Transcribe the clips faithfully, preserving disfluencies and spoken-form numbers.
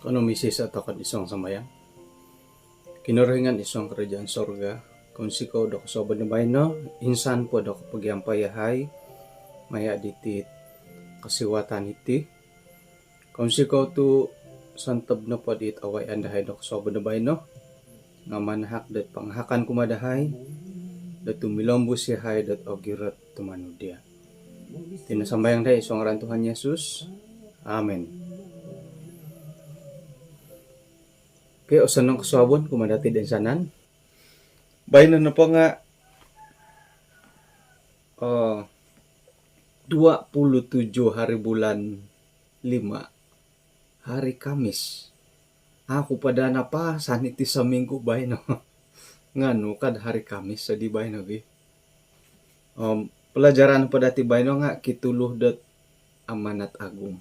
Kanou misisa' toko'd isong sambayang. Kinorohingan isong karajaan sorga, kounsikou do kosuabon do baino, insan po do kopogiampai yahai maya' diti kosiwatan iti. Kounsikou tu' sontob nopo dit awayaan dahai do kosuabon do baino nga' manahak dot pangahakan kumaa dahai dot tumilombus yahai dot ogirot tumanud diya'. Iti no sambayang dahai id suang ngaran Tuhan Yesus. Amin. Okey, osonong kosuabon kumaa dati' do insanan. Baino nopo nga' eh, dua puluh tujuh hari bulan lima, hari Kamis. Aku po daa napasan iti saminggu baino. Nganu kad hari Kamis di baino gi. Om pelajaran po dati' baino nga' kitulu dot amanat agung.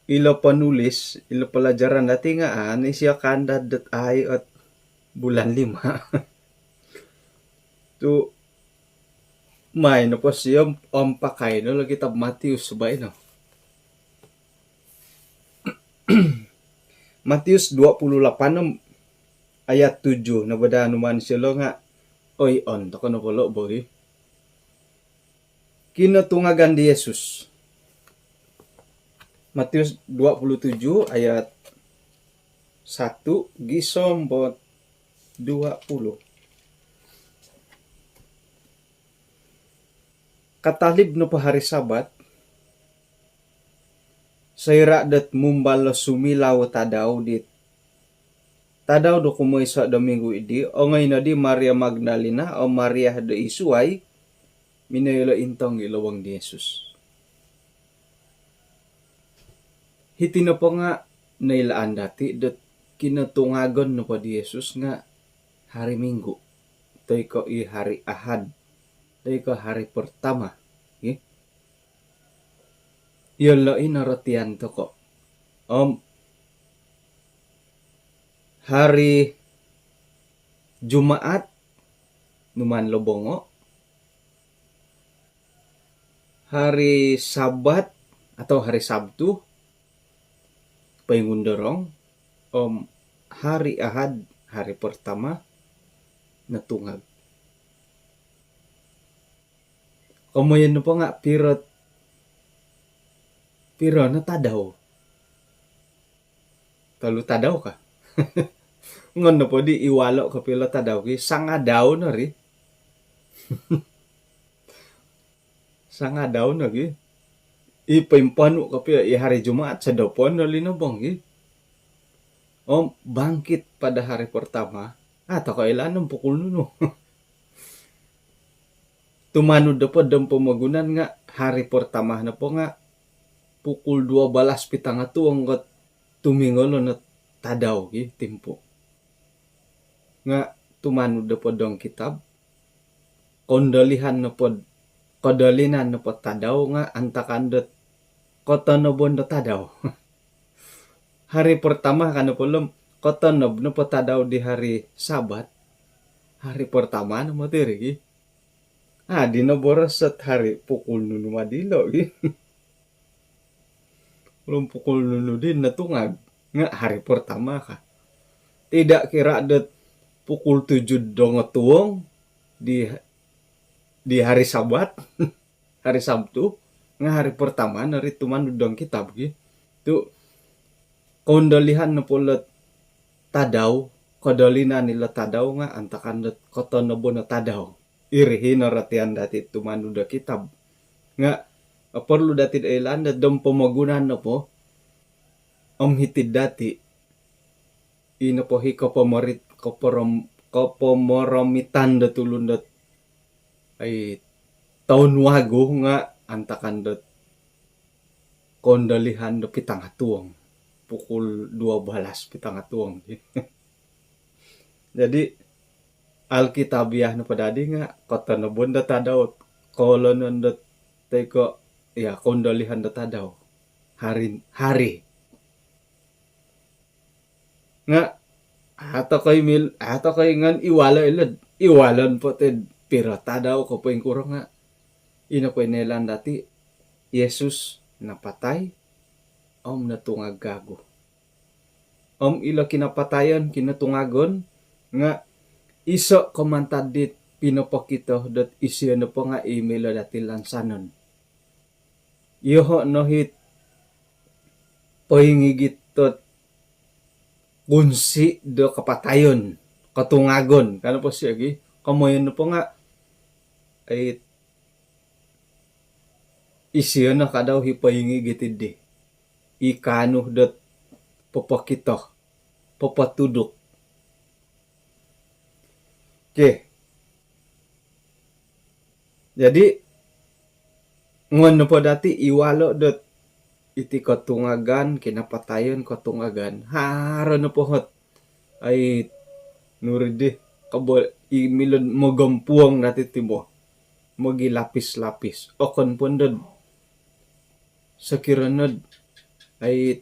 Ilo penulis, ilo pelajaran dati' nga' ani siyo kaandad dot ai ot bulan lima. Tu' mai nopo siyo om pakai no lo kitab Matius baino. Matius dua puluh lapan om ayat tujuh no bo daa numan siyo lo nga' oi on toko no polo' bo i. Kinotungagan di Yesus. Matius dua puluh tujuh ayat satu gisom dot dua puluh. Katalib nopo hari Sabat, soira' dot mumbal o sumilau o tadau dit tadau do kumoiso' do minggu iddi, ongoi noddi Maria Magdalina om Maria do id suwai minooi ilo intong id lobong di Yesus. Hiti nopo nga' noilaan dati' dot kinotungagon nopo di Yesus nga' hari Minggu toi ko' i hari Ahad toi ko' hari pertama, gi. Iyolo' i norotian toko'. Om hari Jumaat numan lo bongo', hari Sabat atau hari Sabtu poingundorong, om hari Ahad, hari pertama, notungag. Komoyon nopo nga' piro, piro no tadau? Tolu tadau ka? Ngon nopo di iwalo' kopio ilo tadau ki, sangadau no ri. Sangadau no gi. I poimponu' kopio i hari Jumaat sodopon no linobong gi. Om bangkit pada hari pertama, a' toko' oilaan om pukul nunu. Tumanud nopo dom pomogunan nga' hari pertama nopo nga' pukul dua belas pitanga tuong ot tumingolon o tadau gi timpu. Nga' tumanud nopo dong kitab, kondolihan nopod, kodolinan nopod tadau nga' antakan dot kotonobon do tadau. Hari pertama ka nopo lom, kotonob nopo tadau di hari Sabat, hari pertama no moti ri gi. A' di no boros ot hari pukul nunu ma dilo' gi. Lom pukul nunu di notungag, nga' hari pertama ka. Tidak kira dot pukul tujuh dongotuong di, di hari Sabat, hari Sabtu, nga' hari pertama no ri tumanud dong kitab gi. Tu' kondolihan nopo lot tadau, kodolinan ilo tadau nga' antakan dot kotonobon o tadau. Iri hi norotian dati' tumanud do kitab. Nga' perlu dati'd oilaan dot dom pomogunan nopo om hiti'd dati', i nopo hi kopomorit-, koporom-, kopomoromitan do tulun dot ai toun wagu nga' antakan dot kondolihan do pitanga tuong, pukul dua belas pitanga tuong. Jadi Alkitabiah nopo dadi nga' kotonobon do tadau, koolonon do toi ko' ya kondolihan do tadau. Hari, hari. Nga' a' toko' i mil-, a' toko' i ngan iwalo' ilo'd, iwalon po ti'd piro tadau ko' poingkuro nga' ino po i noilaan dati', Yesus napatai, om notungag kagu. Om ilo kinapatayon, kinotungagon nga' iso' ko' mantad dit pinopokito dot isio nopo nga' i milo dati' lansanon. Iyoho' no hit poingigit dot kunsi' do kapatayon, kotungagon. Ka nopo sio gi, komoyon nopo nga' ai isio no kadau hi poingigit iddi. I kaanu dot popokito, popotuduk. Okey. Jadi, ngon nopo dati' i walo' dot iti kotungagan, kinapatayon, kotungagan, haro nopo hot ai nuri di kobo i milo'd mogompuong dati' ti bo, mogilapis-lapis. Okon po ndo'd sokiro nod ai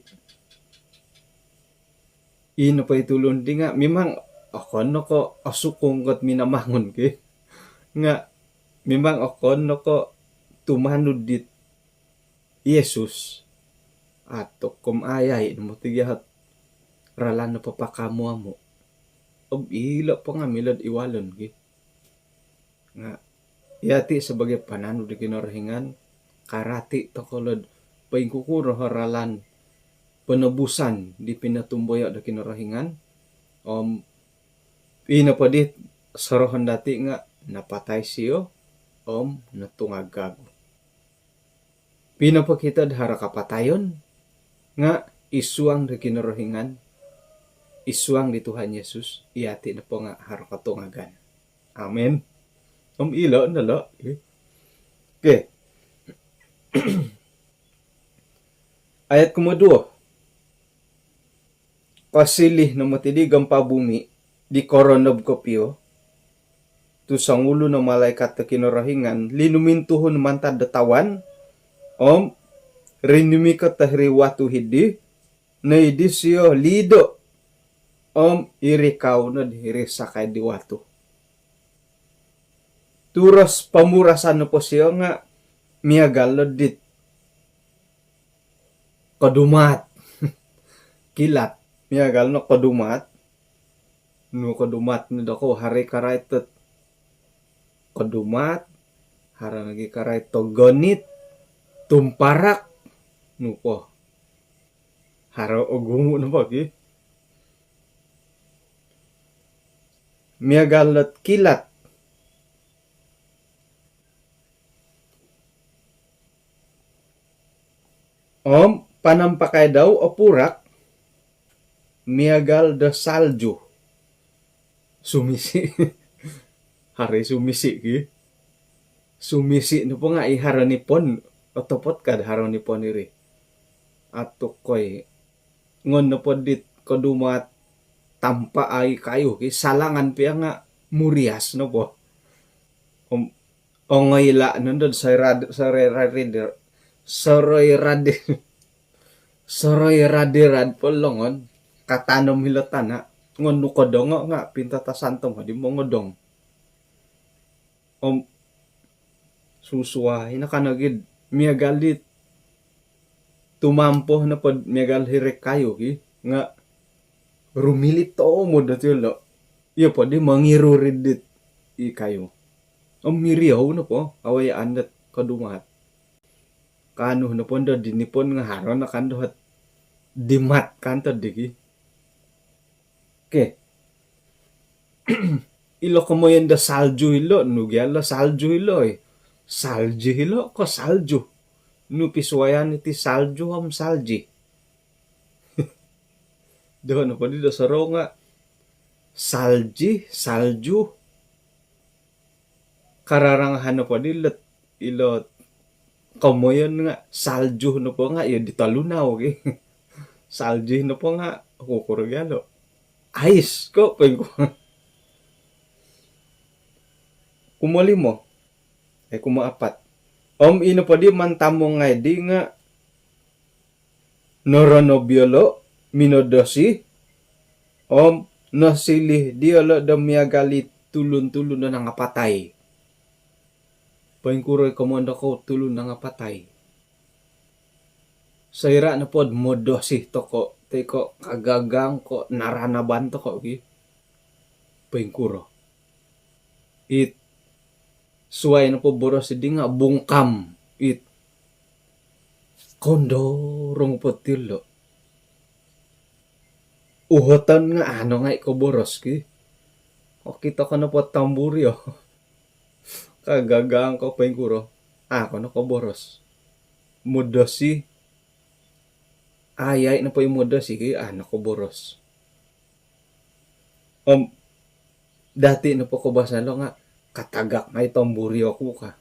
ino po i tulun di nga' mimang okon no ko' osukung kot minamangun ki. Nga' mimang okon no ko' tumanud dit Yesus. Ato' kom ayai no moti gia hot ralan no papakamu-amu'. Om ilo' po nga' milo'd i walon ki. Nga' iyati' sabagai pananud di Kinorohingan, karati' toko' lo'd poingkukuro o ralan ponobusan di pinotumboyo' do Kinorohingan. Om ino po di sorohon dati' nga' napatai sio om notungag kagu. Pinopokito'd haro kapatayon nga' i suang do Kinorohingan, i suang di Tuhan Yesus, iyati' nopo nga' haro kotungagan. Amin. Om ilo' no lo'. Okey. Ayat kumoduo. Kosili no moti di gompa bumi di koronob kopio, tu songulun o malaikat do Kinorohingan linumintuhun mantad do tawan, om rinumikot do hiri watu hiddi, no iddi sio lido', om irikau nod hiri sakai di watu. Turos pomurasan nopo sio nga' miagal nod dit kodumaat. Kilat. Miagal no kodumaat. Nu kodumaat ni dokou, haro i karait dot kodumaat, haro nogi karait do gonit, tumparak, nu po. Haro ogumu' nopo gi. Miagal dot kilat. Om panampakai dau o purak miagal do salju. Sumisi'. Haro i sumisi' ki. Sumisi' nopo nga' i haro nipon, otopot kad haro nipon iri. Atukoi. Ngon nopo dit kodumaat tampa' ai kayu ki, salangan pia nga' murias nopo. Om ongoila' nondo'd soroi rad-, soroi rad-, soroi rad-, soroi radirad po longon, katanom hilo tana', ngon nu kodongo' nga' pintatasan tomod i mongodong. Om susuai no ka nogi'd miagal dit tumampo nopod miagal hiri kayu ki, nga' rumilit tomod dot iyolo'. Iyo po di mongiru ri dit i kayu. Om miriou nopo, awayaan dot kodumaat. Kaanu nopo ndo di nipon nga' haro no kan dohot dimat kan tod di ki. Okey. Ilo komoyon do salju ilo, nu gia lo salju ilo, oi. Salji ilo ko salju? Nu pisuayan iti salju om salji? Doho' nopo di do sorou nga' salji, salju. Kararangahan nopo di lot ilo komoyon nga' salju nopo nga' iyo di tolunau ki. Salji nopo nga' okukuro gia lo. Ais ko' poingku. Kumolimo. Eh, kumaapat. Om ino po di mantamong ngai' di nga' noronob iyolo', minodosi, om nosiliu diyolo' do miagal i tulun-tulun do nangapatai. Poingkuro i komoyon dokou tulun nangapatai? Soira' nopod modosi toko', toi ko' kagagang ko' naranaban toko' gi, poingkuro? It suwai nopo boros iddi nga' bungkam, it kondorong po ti lo'. Uhoton nga' a' no ngai' koboros ki. Okito ko nopo tomburi o kagagang ko poingkuro, a' ko no koboros. Modosi, ayai nopo i modosi ki, a' no koboros. Om dati' nopo koubasanan lo' nga' katagak ngai' tomburi oku ka.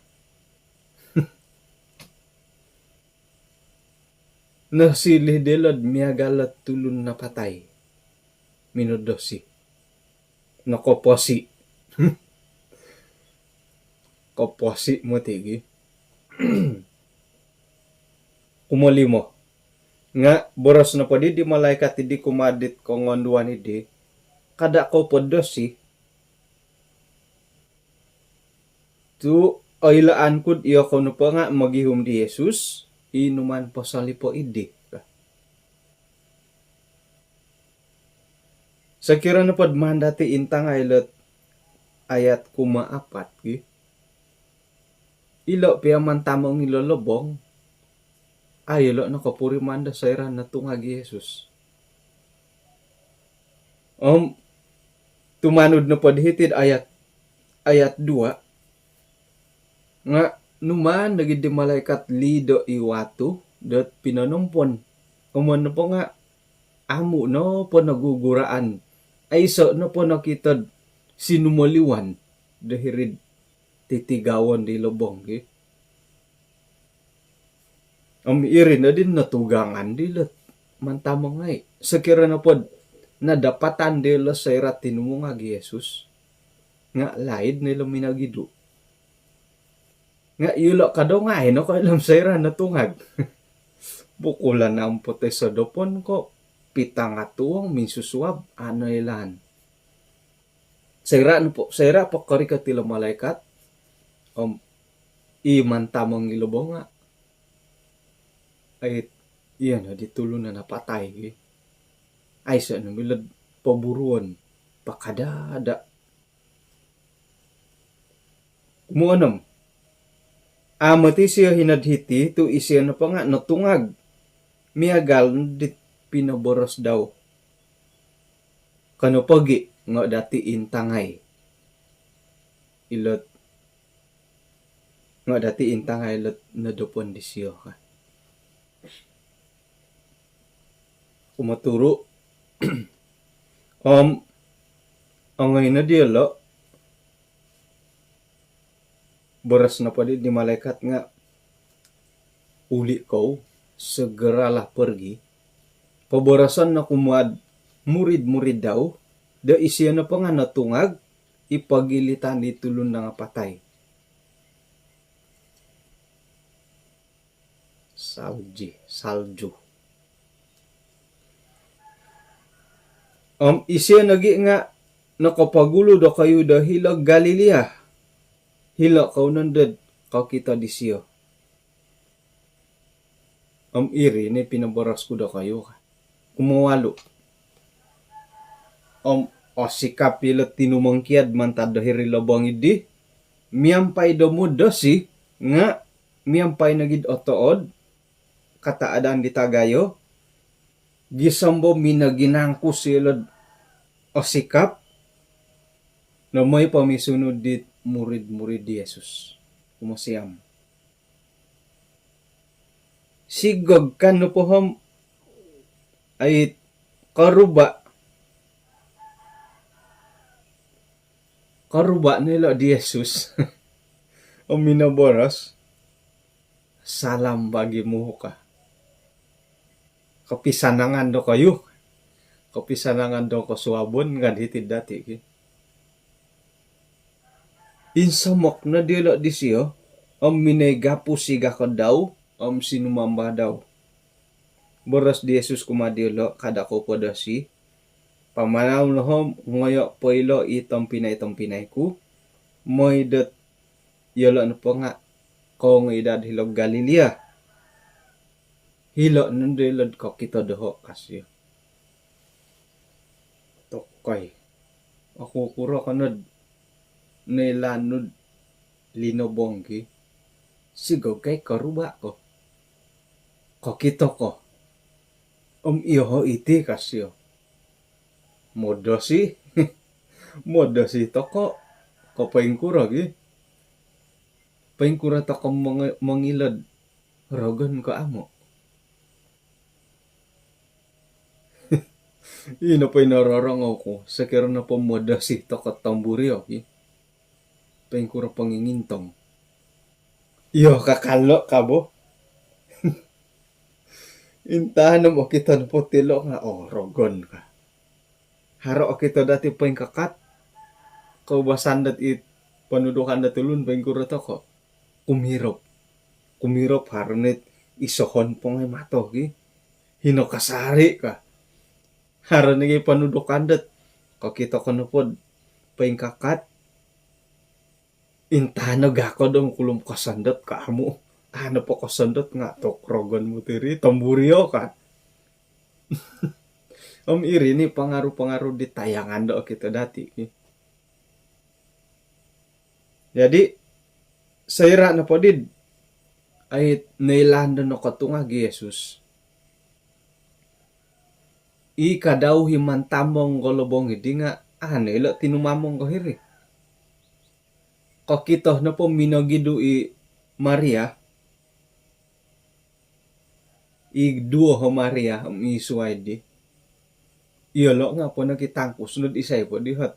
Nosilih dilo'd miagal o tulun napatai minodosi. Nokoposi'. Koposi' moti' gi. Kumolimo. Nga' boros nopoddi di malaikat iddi kumaa dit kongonduan iddi, kada' kou podosi, tu' oilaan ku'd iyokou nopo nga' mogihum di Yesus i numaan posolipo' iddi. Sokiro nopod maan dati' intangai ilo't ayat kumaapat gi, ilo' piya mantamong ilo lobong, a' iyolo' nokopuriman do soira' notungag i Yesus. Om tumanud nopod hiti'd ayat, ayat dua, nga' numaan nogi'd di malaikat lido' i watu dot pinonompon. Komoyon nopo nga' amu' nopo noguguraan, aiso' nopo nokito'd sinumoliwan do hiri'd titigawon di lobong ki. Om iri noddi notugangan dilo' mantamong ngai'. Sokiro nopod nadapatan dilo' soira' tinumungag i Yesus, nga' laid no ilo minogidu'. Nga' iyolo' kadongai no koilo om soira' notungag. Bukulan ampot oi sodopon ko' pitangatuong minsusuab, a' noilaan. Soira' nopo, soira' po korikot ilo malaikat om i mantamong i lobong nga' ai, iyo noddi tulun no napatai gi. Aiso' no milo'd poburuon, pakadada'. Kumoonom, a' moti' isio hino'd hiti tu' isio nopo nga' notungag miagal dit pinoboros dau. Kano pogi' ngo' dati' intangai ilo't, ngo' dati' intangai ilo't nodopon disio ka. Kumoturu'. Om ongoi no diyolo', boros nopo di, di malaikat nga', "Uli' kou, segeralah pergi, poboroson no kumua'd murid-murid dau do isio nopo nga' notungag i pogilitan di tulun nangapatai." Salji, salju. Om isio nogi' nga' nokopogulu dokoyu do hilo'd Galilea. Hilo' kou nondo'd kokito disio. Om iri ni pinoboros ku dokoyu ka. Kumowalu'. Om osikap ilo tinumongkiad mantad do hiri lobong iddi, miampai do mudosi nga' miampai nogi'd otood kataadan di tagayo, gisom bo minoginangkus ilo'd osikap, no moi pomisunud dit murid-murid di Yesus. Kumosiam. Sigog kan nopo om, ai, koruba'. Koruba' no ilo' di Yesus. Om minoboros, "Salam bagimu," ka. Kopisanangan dokoyu. Kopisanangan do kosuabon kan hiti'd dati' ki. Insomok no diyolo' disio, om minoi gapus i gakod dau, om sinumamba dau. Boros di Yesus kumaa diyolo', "Kada' kou podosi, pamanau no om ngoyo' po ilo' i tompinai-tompinai ku, moi dot iyolo' nopo nga' koongoi daa'd hilo'd Galilea. Hilo' nondo ilo'd kokito doho', ka sio. Tokoi. Oku kuro ko nod noilaan nu'd linobong ki. Sigogai koruba' ko. Kokito ko. Om iyoho' iti, ka sio. Modosi. Modosi toko'. Ko poingkuro gi. Poingkuro toko' mongi-, mongilo'd rogon ko amu'. Ino po i nororongou ku, sokiro nopo modosi toko' tomburio ki. Poingkuro pongingintong. Iyo, kakalo' ka bo. Intaan om okito nopo tilo' nga', oo, rogon ka. Haro okito dati' poingkakat. Koubasan dot it ponudukan dot tulun, poingkuro toko'. Kumirop. Kumirop haro nit isohon po ngai' mato ki. Hino kasari' ka. Haro nogi ponudukan dot kokito ko nopod poingkakat. Intaan no gakod om kulum kosondot ka amu'. Aa nopo kosondot nga' tok rogon mu tiri, tomburio ka. Om iri ni pangaruh-pangaruh di tayangan do okito dati' ki. Jadi, soira' nopo did, ai, noilaan do nokotungag i Yesus. I kadau i mantamong ko lobong iddi nga', aa no ilo' tinumamong ko hiri. Kokito nopo minogidu i Maria, i duo o Maria om i suwai di. Iyolo' nga' po nokitangkus nod isai po di hot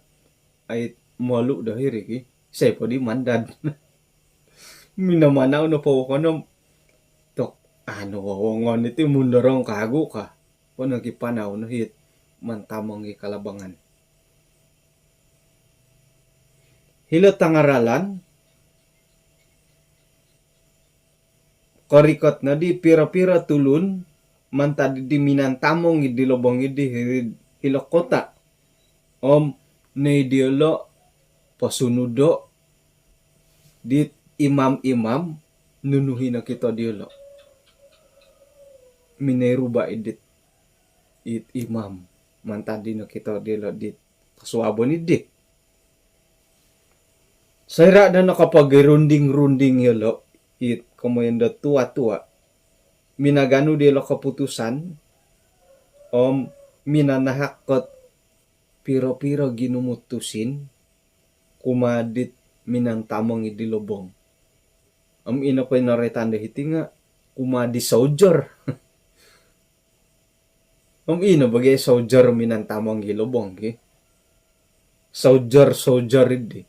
ai molu' do hiri ki. Isai po di mandad. Minamanau nopo wokon om, tok, anu, wowongon iti mundorong kagu ka. Po nokipanau no hit mantamong i kalabangan. Hilo' tanga ralan, korikot noddi piro-piro tulun mantad di minantamong iddi lobong iddi hiri hilo' kota'. Om noi diyolo' posunudo' dit imam-imam nunu i nokito diyolo'. Minoi ruba' iddit it imam mantad di nokito diyolo' dit kosuabon iddi. Soira' do nokopogirunding-runding iyolo' it komoyon do tua-tua, minaganu diyolo' koputusan om minanahak kot piro-piro ginumu'd tusin kumaa dit minantamong iddi lobong. Om ino po i noroitan do hiti nga' kumaa di soldier. Om ino bo gi soldier minantamong i lobong ki. Soldier-soldier iddi.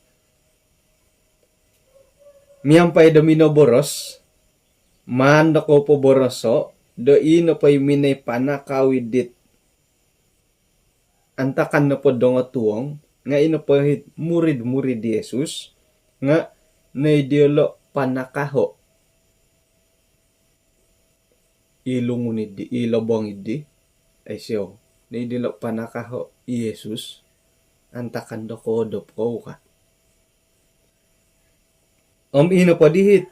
Miampai do minoboros, maan do kou poboroso' do ino po i minoi panakau iddit antakan nopo dongotuong, nga' ino po i murid-murid di Yesus, nga' noi diyolo' panakaho' i lungun iddi, i lobong iddi, ai siou. Noi diyolo' panakaho' i Yesus antakan do koodop kou ka. Om ino po di hit,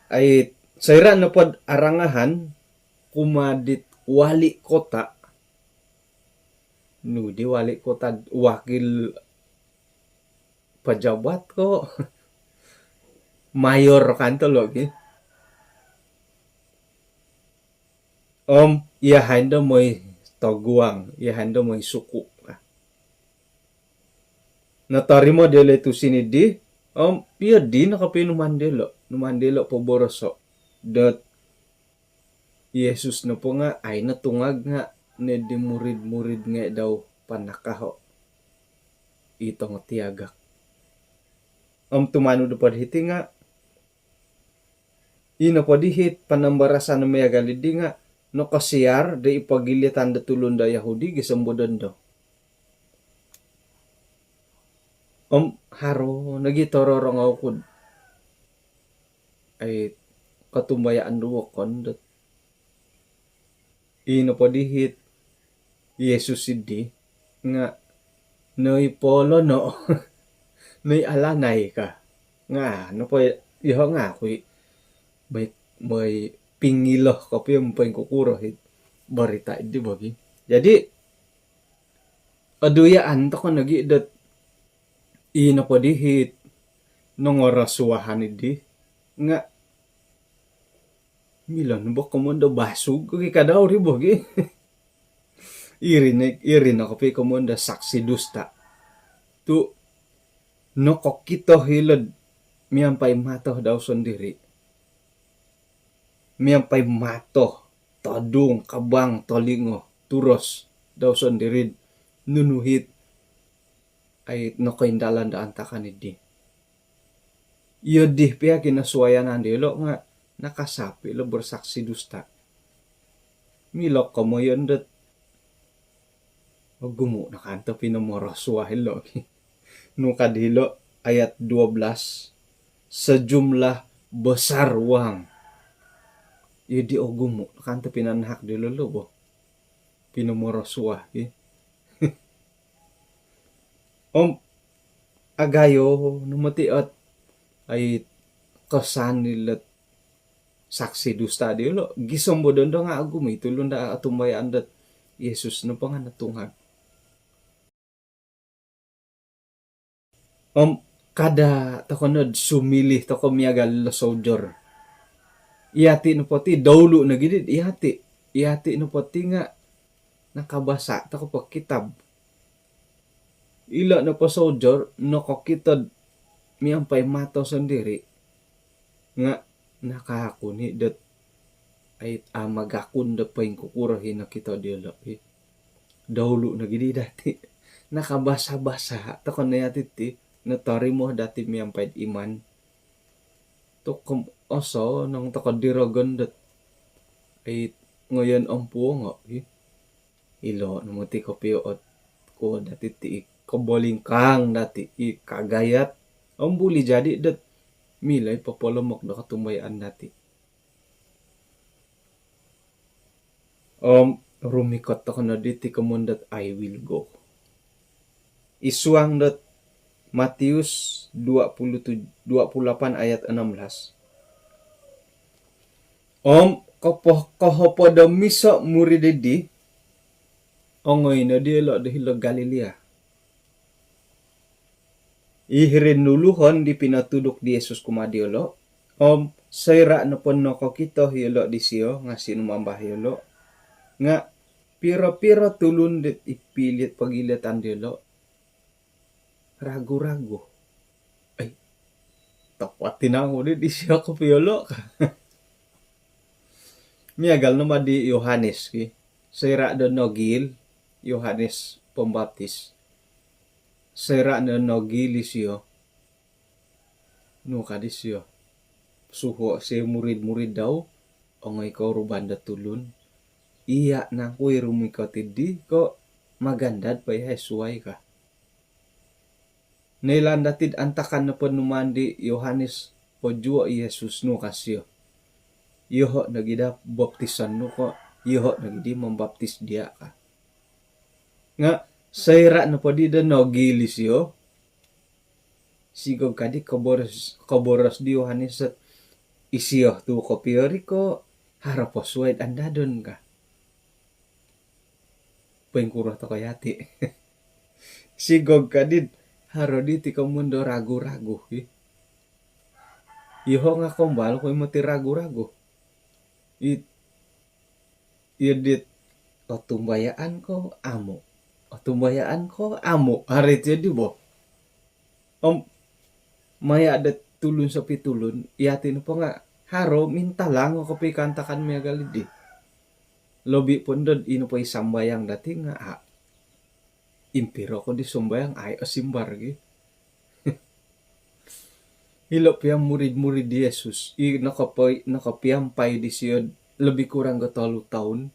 ai, soira' nopod arangahan kumaa dit wali kota, nu di wali kota, wakil pejabat ko, mayor kan tolo' gi. Om iyahai ndo moi toguang, iyahai ndo moi suku' ka. Notorimo diyolo' i tusin iddi, om iyo di nokopio numaan diyolo', numaan diyolo' poboroso' dot Yesus nopo nga' ai notungag nga' noi di murid-murid ngai' dau panakaho' i tongo tiagak. Om tumanud nopod hiti nga' ino po di hit panambarasan miagal iddi nga' nokosiar di i pogilitan do tulun do Yahudi gisom bo dondo. Om haro nogi tororongou ku'd ai kotumbayaan do wokon dot ino po di hit Yesus iddi nga' noi poolono', noi alanai ka. Nga' nopo iyoho' nga' aku i' moi, moi pingilo kopio om poingkukuro it berita iddi bo gi. Jadi, oduyaan toko' nogi' dot ii nopo di it nongorosuahan iddi nga' milo no bo komoyon do basug ko gi kadau ri bo gi. Iri ni, iri no kopio komoyon do saksi dusta. Tu' nokokito hilo'd miampai mato dau sondiri'. Miampai mato, todung, kabang, tolingo, turos dau sondiri'd nunu it ai nokoindalan do antakan iddi. Iyo di pia kinosuayanan diyolo' nga' nakasapi' lo bersaksi dusta. Milo komoyon dot ogumu' no kanto pinomorosuah ilo' ki. Nu kad hilo' ayat dua belas, sejumlah besar wang. Iyo di ogumu' no kanto pinanahak diyolo' lo bo. Pinomorosuah ki. Om agayo no moti ot ai kesan ilo't saksi dusta diyolo'. Gisom bo dondo nga' ogumu' i tulun do otumbayaan dot Yesus nopo nga' notungag. Om kada' toko' nod sumilih toko' miagal ilo soldier. Iyati' nopo ti doulu' nogi di iyati'. Iyati' nopo ti nga' nakabasa' toko' po kitab. Ilo' nopo soldier nokokito'd miampai mato sondiri' nga' nakaakun i' dot ai a' magakun do poingkukuro i nokito diyolo' i. Doulu' nogi di dati'. Nakabasa-basa toko' no iyati' ti, notorimo dati' miampai'd iman. Tu' kom osonong toko' di rogon dot ai ngoyon om puongo' i. Ilo' no moti kopio ot kuo dati' ti i kobolingkaang dati' i kagayat. Om buli jadi dot milo i popolomok do kotumbayaan dati'. Om rumikot toko' noddi ti komoyon dot I will go. I suang dot Matius dua puluh tujuh, dua puluh lapan ayat enam belas. Om kopo-, kohopod om iso' murid iddi, ongoi no diyolo' do hilo' Galilia. I hiri'd nuluhon di pinotuduk di Yesus kumaa diyolo', om soira' nopo nokokito iyolo' disiyo nga' sinumambah iyolo', nga' piro-piro tulun dit i pilit pogilitan diyolo' ragu-ragu. Ai, topot tinau di disiyo kopio lo' ka. Miagal no ma di Yohanes ki. Soira' do nogiil Yohanes Pembaptis. Soira' no nogiil isiyo. Nu ka disiyo. Suhuo' siyo murid-murid dau, ongoi kouruban do tulun. Iya' nangku i rumikot iddi ko' magandad po iyahai suwai ka. Noilaan dati'd antakan nopo numaan di Yohanes pojuo' i Yesus nu ka siyo. Iyoho' nogi daa baptisan nu ko' iyoho' nogi di mambaptis diya' ka. Nga' soira' nopo di do nogiil isiyo, sigog kadi koboros, koboros di Yohanes dot isiyo tu' kopio ri ko' haro po suwai'd andadon ka. Poingkuro toko' yati'. Sigog kadi'd haro di ti komoyon do ragu-ragu ki. Iyoho' nga' kombal ko' i moti ragu-ragu. I, iyo dit otumbayaan ko' amu'. Otumbayaan ko' amu'. Haro iti di bo. Om maya' dot tulun sopi tulun, iyati' nopo nga' haro mintalang o kopikaantakan miagal iddi. Lobi' po ndo'd ino po i sambayang dati' nga' a' impiro ko di sambayang ai osimbar gi. Ilo' piya murid-murid di Yesus i nokopo-, nokopiampai disiyo'd lobi kurang do tolu toun.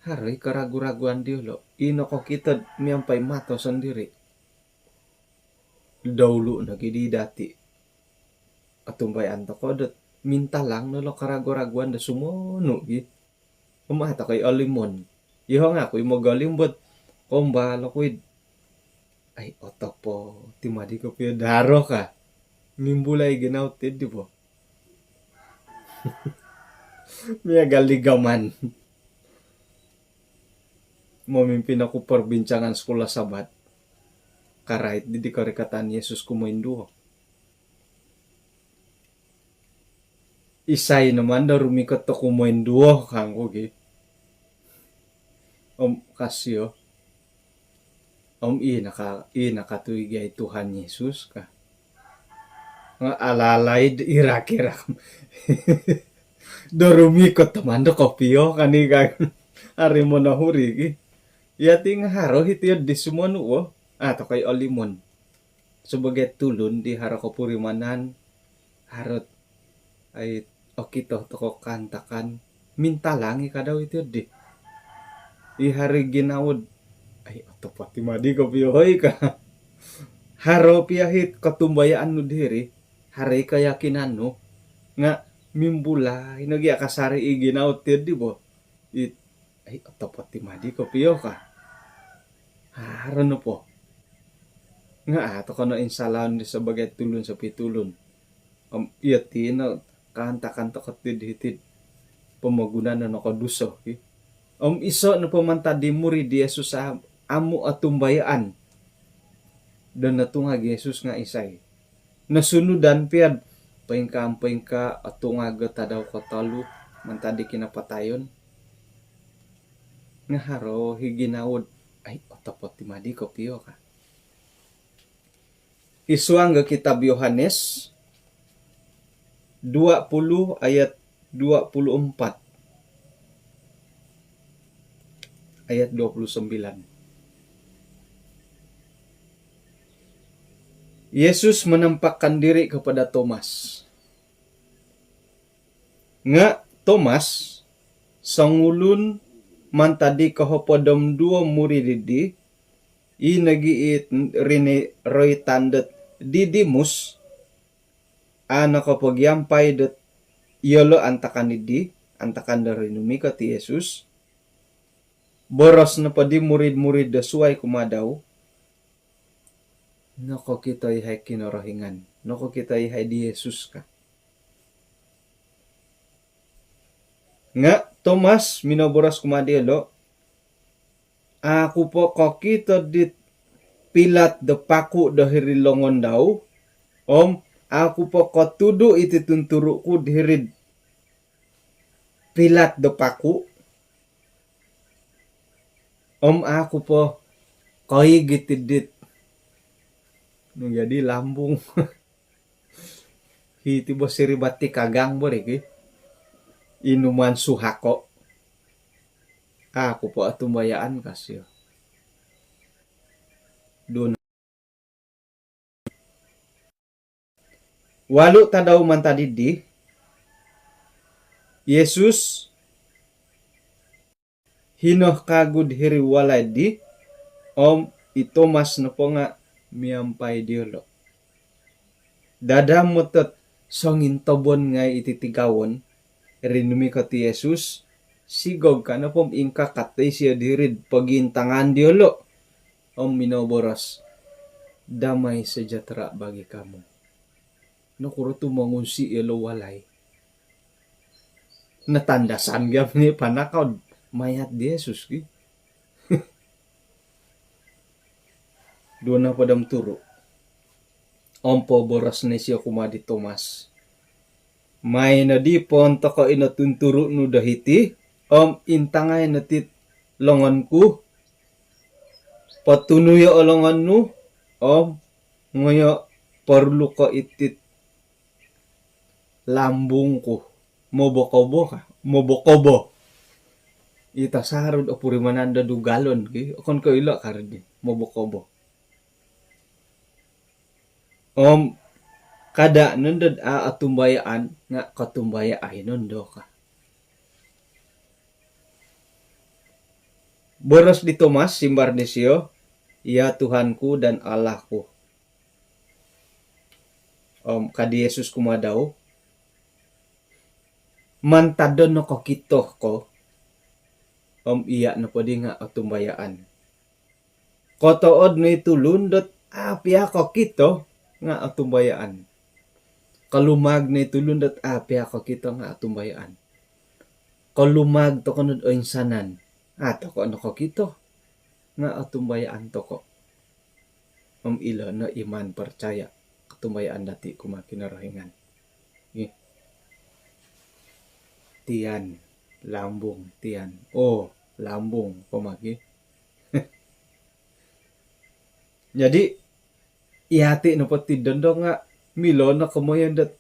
Haro i karagu-raguan diyolo' i nokokito'd miampai mato sondiri'. Doulu' nogi di dati'. Otumbayaan toko' dot mintalang no lo' karagu-raguan do sumonu' gi. Om a' toko' i olimon. Iyoho' nga' aku i mogolim bot kombal oku'd ai otopot i madi kopio do haro ka. Mimbulai ginawo ti di bo. Miagal di gaman. Momimpin oku perbincangan sekolah Sabat. Karait di, di korikatan Yesus kumoinduo. Isai no maan do rumikot do kumoinduo kangku gi. Om ka sio. Om i naka, i nakatui gi ai Tuhan Yesus ka. Nga alalaid irak-irak. Do rumikot do maan do kopio kani ka. Ari monohuri gi. Yati nga haro hiti di sumonu wo. Ah, tokou olimon. Sebagai tulun di haro kopurimanan, haro ai okito tokou kaantakan, mintalang i kadau iti di. I haro i ginawo dot, ai, otopot i madi kopio hoi ka. Haro pia i kotumbayaan nu diri, haro i keyakinan nu, nga mimbulai nogi akasari i ginawo ti di bo. It, ai, otopot i madi kopio ka. Haro nopo. Nga a tokou no insalaon di sebagai tulun sopitulun. Om yati no kaantakan tokou ti di hiti pomogunan no nokoduso ki. Om iso nopo mantad di murid di Yesus a-, amu otumbayaan. Do notungag Yesus nga isai. Nosunudan pia do poingkaa-poingkaa, otungag o tadau kotolu mantad di kinapatayon. Nga haro i ginawo dot, ai, otopot i madi kopio ka. I suang do kitab Yohanes dua puluh ayat dua puluh empat. Ayat dua puluh sembilan. Yesus menampakkan diri kepada Thomas. Nga Thomas, songulun mantad di kohopod om duo murid di, i nogi i rini-, roitan dot Didimus, a nokopogiampai dot iyolo antakan di, antakan do rinumikot i Yesus. Boros nopo di murid-murid do suai kumaa dau, nokokito i hai Kinorohingan, nokokito i hai di Yesus ka. Nga Thomas minoboros kumaa diolo, "Aku po kokito dit pilat do paku do hiri longon dau, om aku po kotudu iti tunturu ku do hiri'd pilat do paku, om aku po koigit dit," nu jadi, "lambung." Hiti bo siribat ti kagang bo riki. Inuman suhako. Aku po otumbayaan ka sio. Dun. Walu tadau mantad di, Yesus hino kagu do hiri walai di, om i Thomas nopo nga miampai diolo. Dadamot dot songintobon ngai iti tigawon, rinumikot i Yesus, sigog ka nopo om ingkakat isio do hiri'd pogiintangan diolo, om minoboros, "Damai sejahtera bagi kamu." Nokuro tu mongunsi iyolo walai? Natandasan gia mini panakau mayat di Yesus ki. Duo nohopod om turu. Om poboros no isio kumaa di Thomas, "Mai nodi poon toko ino tunturu nu do hiti, om intangai no tit longon ku, potunuyo o longon nu, om ngoyo porlu ko itit lambung ku." Mobokobo ka, mobokobo. Ita sarud opurimanan do dugalon ki, okon ko ilo kardi, mobokobo. Om kada nondo a otumbayaan nga kotumbayaai nondo ka. Boros di Thomas, simbar disio, "Ya Tuhanku dan Allahku." Om ka di Yesus kumaa dau, "Mantad do nokokito ko, om iya nopo di nga otumbayaan. Kotood no i tulun dot a pia kokito nga otumbayaan. Kolumaag no i tulun dot a pia kokito nga otumbayaan. Kolumaag toko' nod oinsanan, a' toko' nokokito nga' otumbayaan toko'. Om ilo no iman percaya, kotumbayaan dati' kumaa Kinorohingan. Ih. Tian, lambung, tian. Oo, lambung, kumaa ki. Jadi, iyati' nopo ti dondo nga' milo no komoyon dot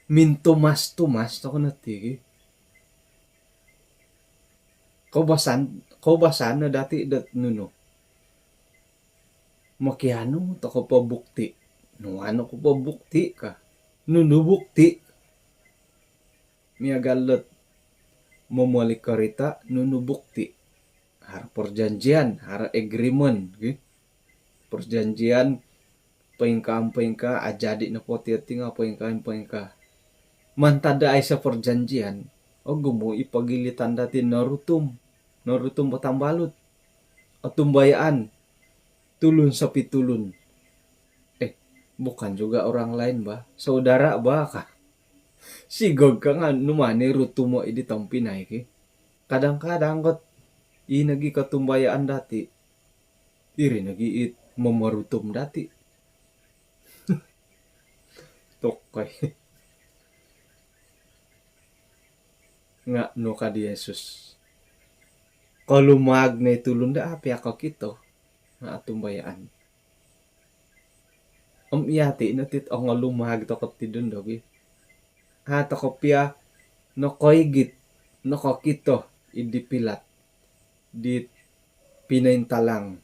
mintumas-tumas toko' no ti ki. Koubasan, koubasan no dati' dot nunu. Mokianu toko' po bukti. Nuan oku po bukti ka. Nunu bukti? Miagal dot momoli korita', nunu bukti? Haro perjanjian, haro agreement, ki. Perjanjian, poingkaa om poingkaa, ajadi' nopo ti oti nga' poingkaa om poingkaa. Mantad do aiso perjanjian, ogumu' i pogilitan dati' norutum, norutum batambalut. Otumbayaan, tulun sopitulun. Eh, bukan juga orang lain bah, saudara bah ka. Sigog ka nga' numan i rutumo' i di tompinai ki. Kadang-kadang kot i nogi kotumbayaan dati', iri nogi it momorutum dati'. Tokoi. Nga' nu ka di Yesus, kolumaag no i tulun do a' piya kokito nga' otumbayaan. Om iyati' no ti ongolumaag toko' ti dondo ki. A' toko' piya nokoigit, nokokito i di Pilat, di pinointalang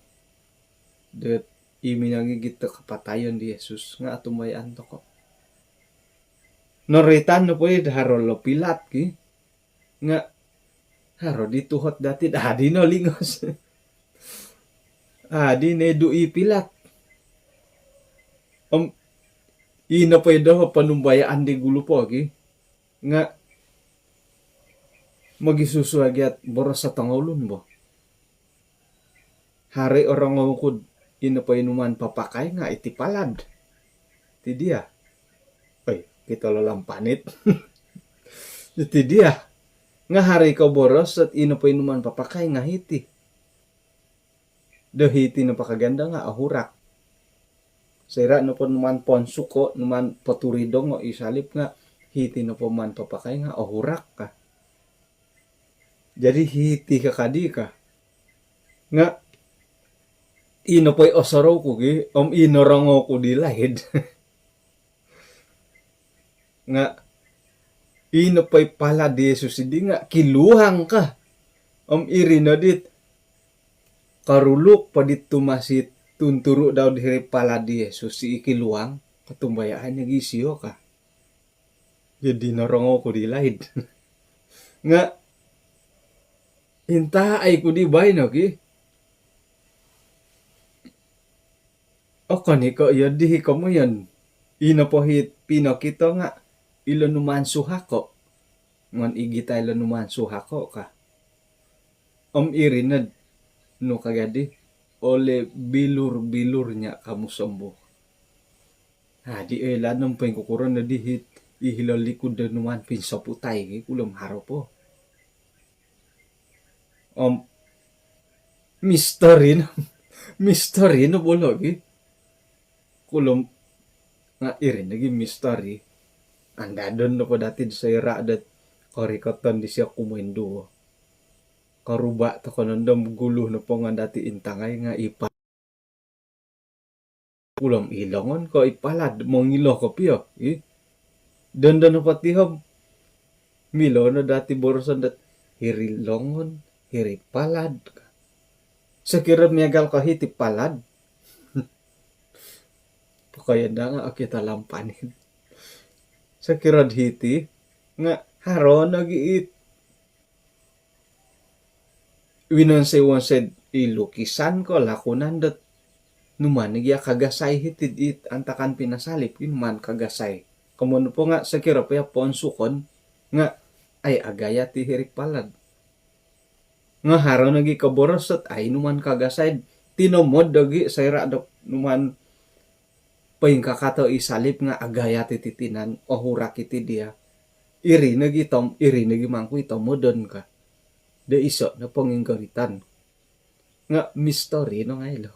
dot i minongigit do kapatayon di Yesus nga' otumbayaan toko'. Noroitan nopo i do haro lo Pilat ki, nga' haro di tuhot dati' daa di nolingos. Adi' ne du i Pilat. Om ino po i do ponumbayaan di gulu po ki. Nga' mogisusu agi at boros o tongoulun bo. Haro i orongou ku'd ino po i numan papakai nga' iti palad. Ti diya. Oi, kito lo lampanit. Iti diya. Nga' haro i koboros dot ino po i numan papakai nga' hiti. Do hiti nopo ka gia nga' ohurak. Soira' nopo numan ponsuko', numan poturidongo' i salib nga' hiti nopo man papakai nga' ohurak ka. Jadi hiti ka kadi ka. Nga' ino po i osorou ku gi, om i norongou ku di laid. Nga' ino po i palad di Yesus idi nga' kiluang ka. Om iri no dit koruluk po dit tumasi tunturu' dau di hiri palad di Yesus i kiluang, kotumbayaan nogi isio ka. Jadi norongou ku di laid. Nga' intaai ku di baino ki. Okon i' ko' iyo di hi komoyon. Ino po hi pinokito nga' ilo numan suhako'. Ngon igitai ilo numan suhako' ka. Om iri nod nu ka gia di, oleh bilur-bilurnya kamu sembuh. Adi' oilaan om poingkukuro nodi hi, i hilo likud do numan pinsoputai ki, kulom haro po. Om misteri no, misteri no bo logi. Kulom nga' iri nogi misteri. Andadon nopo dati'd soira' dot korikoton disio kumoinduo. Koruba' toko' nondo om gulu nopo nga' dati' intangai nga' i pa- Kulom i longon ko' i palad, mongilo kopio i. Dondo nopo ti om milo no dati' boroson dot hiri longon, hiri palad. Sokiro miagal ko' hiti palad, pokoyon daa nga' okito lampanit. Sokiro'd hiti nga' haro nogi it winonsoi-wonsoi i lukisan ko' lakunan dot numan i gia kagasai hiti'd it antakan pinasalib ki, numan kagasai. Komoyon nopo nga' sokiro po iya' poonsukon nga' ai agayat i hiri palad. Nga' haro nogi koboros dot ai numan kagasai'd tinomod nogi soira' dot numan poingkakato i salib nga' agayat iti tinan, ohurak iti diya. Iri nogi tom-, iri nogi mangku i tomodon ka. do iso no ponginggoritan. Nga' mistori no ngai' lo.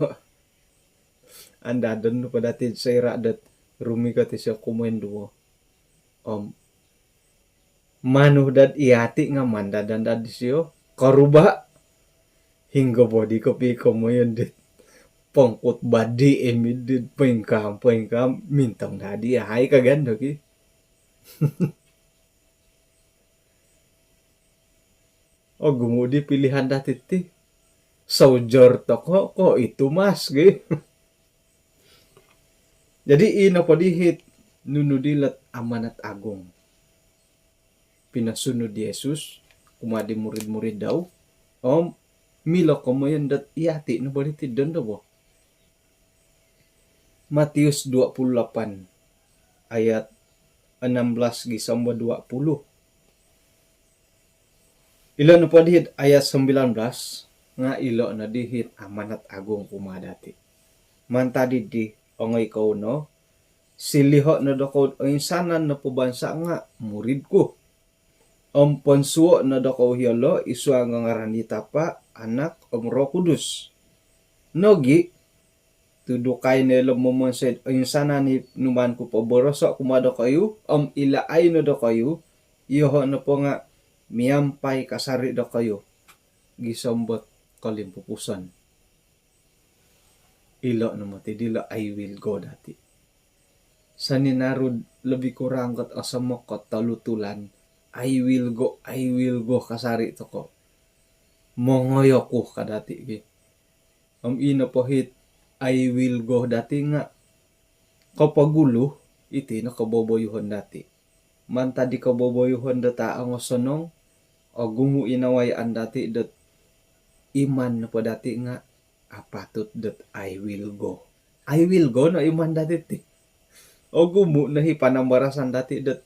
Andadon nopo dati' soira' dot rumikot isio kumoinduo. Om manu dad iyati' nga' mandad-andad isio. Koruba', hinggo bodi kopi komoyon dit pongkutbah di emi dit poingkam, poingkam, mintong dadi ahai kagan doki. Ogumu' di pilihan dati' ti. Saujor toko' ko' itu mas gi. Jadi ino po dihit nunu dilot amanat agung. Pinosunud Yesus kumaa di murid-murid dau om milo komoyon dot iyati' no bodi ti dondo bo. Matius dua puluh lapan ayat enam belas gisom bo dua puluh. Ilo nopo dihit ayat sembilan belas nga' ilo no dihit amanat agung kumaa dati'. Mantad iddi ongoi kou no, siliho' no dokou oinsanan nopo bansa' nga' murid ku. Om ponsuo' no dokou iyolo' id suang ngaran di Tapa', Anak om Roh Kudus. Nogi' tudukai no ilo momonsoi oinsanan i numaan ku poboroso' kumaa dokoyu om ilaai no dokoyu, iyoho' nopo nga' miampai kasari' dokoyu gisom dot kolimpupuson. Ilo' no moti dilo' I will go dati'. Saninarud lobi kurang kot osomok kot tolu tulan, I will go, I will go kasari' toko'. Mongoi oku ka dati' ki. Om ino po hit I will go dati' nga' kopogulu iti no koboboyuhon dati'. Mantad di koboboyuhon dot a' ongosonong, ogumu' i nawayaan dati' dot iman nopo dati' nga' apatut dot I will go. I will go no iman dati' ti. Ogumu' no hi panambarasan dati' dot